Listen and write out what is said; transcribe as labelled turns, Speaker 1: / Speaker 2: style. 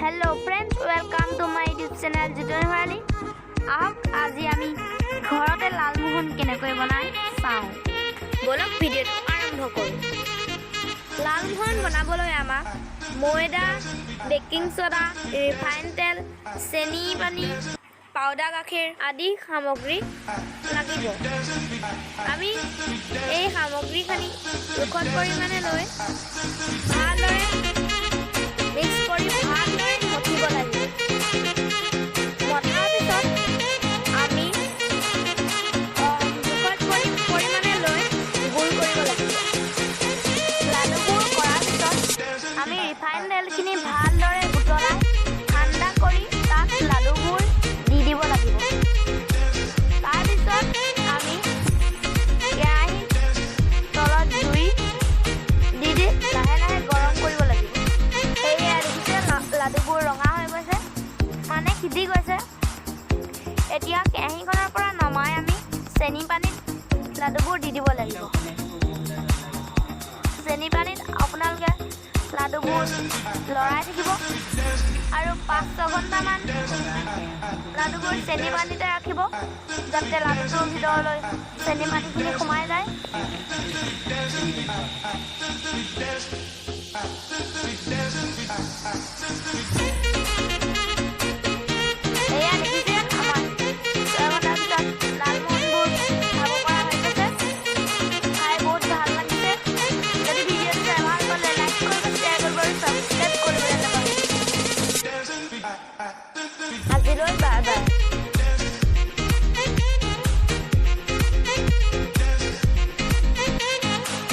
Speaker 1: Hello friends, welcome to my YouTube channel Jitan Bharali. আহক, আজি আমি ঘৰতে লালমোহন কেনেকৈ বনাই চাওঁ। ব'লক, ভিডিঅ'টো আৰম্ভ কৰোঁ। লালমোহন বনাবলৈ আমাক ময়দা, বেকিং ছ'ডা, ৰিফাইন তেল, চেনি পানী, পাউদাৰ গাখীৰ আদি সামগ্ৰী লাগিব। আমি এই সামগ্ৰীখিনি জোখত পৰিমাণে লৈ ভালদৰে মিক্স কৰি ভালদৰে মঠিব লাগিব। মঠাৰ পিছত আমি জোখত পৰিমাণে লৈ গুৰ কৰিব লাগিব। লাডুবোৰ কৰাৰ পিছত আমি ৰিফাইন তেলখিনি ভালদৰে উতলাই ঠাণ্ডা কৰি তাত লাডুবোৰ দি দিব লাগিব। তাৰপিছত আমি কেৰাহীত তলত জুই দি দি লাহে লাহে গৰম কৰিব লাগিব। সেয়া দেখিছে, লাডুবোৰ ৰঙা হৈ গৈছে, মানে সিজি গৈছে। এতিয়া কেৰাহীখনৰ পৰা নমাই আমি চেনি পানীত লাডুবোৰ দি দিব লাগিব। চেনি পানীত আপোনালোকে লাডুবোৰ লৰাই থাকিব আৰু 5-6 ঘণ্টামান লাডুবোৰ চেনি পানীতে ৰাখিব, যাতে লাডুটোৰ ভিতৰলৈ চেনি পানীখিনি সোমাই যায়।